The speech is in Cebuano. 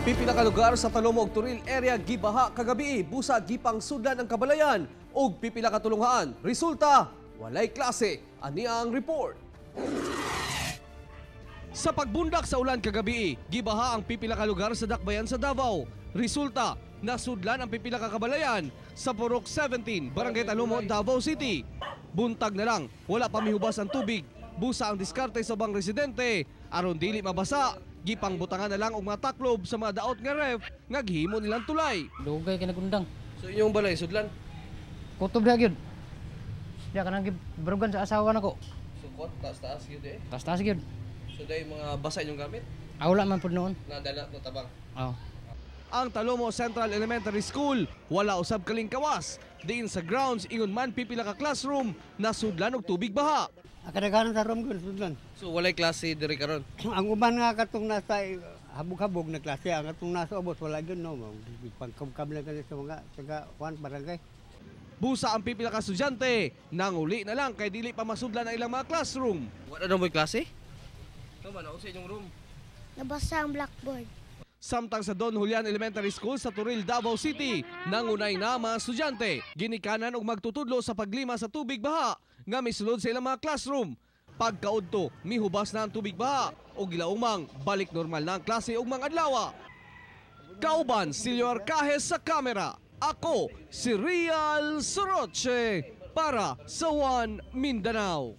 Pipila ka lugar sa Talomo ug Toril area gibaha kagabi, busa gipang sudlan ang kabalayan ug pipila ka tulunghaan. Resulta, walay klase. Ani ang report. Sa pagbundak sa ulan kagabi, gibaha ang pipila ka lugar sa Dakbayan sa Davao. Resulta, nasudlan ang pipila ka kabalayan sa Purok 17, Barangay Talomo, Davao City. Buntag na lang, wala pa mihubas ang tubig. Busa ang diskarte sa ubang residente, aron dili mabasa, gipangbutangan na lang og mga taklob sa mga daot nga ref nga gihimo nilang tulay. Dugay kay nagundang. So inyong balay sudlan? Kutob diha gyud. Diha kanang gibrugan sa asawa nako. Sukot, taas-taas gyud eh. Taas-taas gyud. So day mga basa inyong gamit? Ah, wala man pud noon. Nadala no tabang. Oh. Ang Talomo Central Elementary School wala usab kalingkawas. Diin sa grounds, ingon man pipila ka classroom nasudlan og tubig baha. Ang kadaghanan sa room ko, sudlan. So walay klase diri karon. Ang uban nga katong nasa habog-habog na klase, ang katong nasa ubos wala gyud, no. Pangkabkab lang kani sa mga taga kuan barangay. Busa ang pipila ka estudyante nanguli na lang kay dili pa masudlan ang ilang mga classroom. Wala na mo'y klase? Tama na sa inyong room. Nabasa ang blackboard. Samtang sa Don Julian Elementary School sa Toril, Davao City, nangunay na mga estudyante, ginikanan og magtutudlo sa paglima sa tubig baha nga misulod sa ilang mga classroom. Pagkaudto, mihubas na ang tubig baha ug gilaumang balik normal na ang klase ug mga adlaw. Kauban Silio Arcajes sa kamera. Ako si Real Soroche para sa One Mindanao.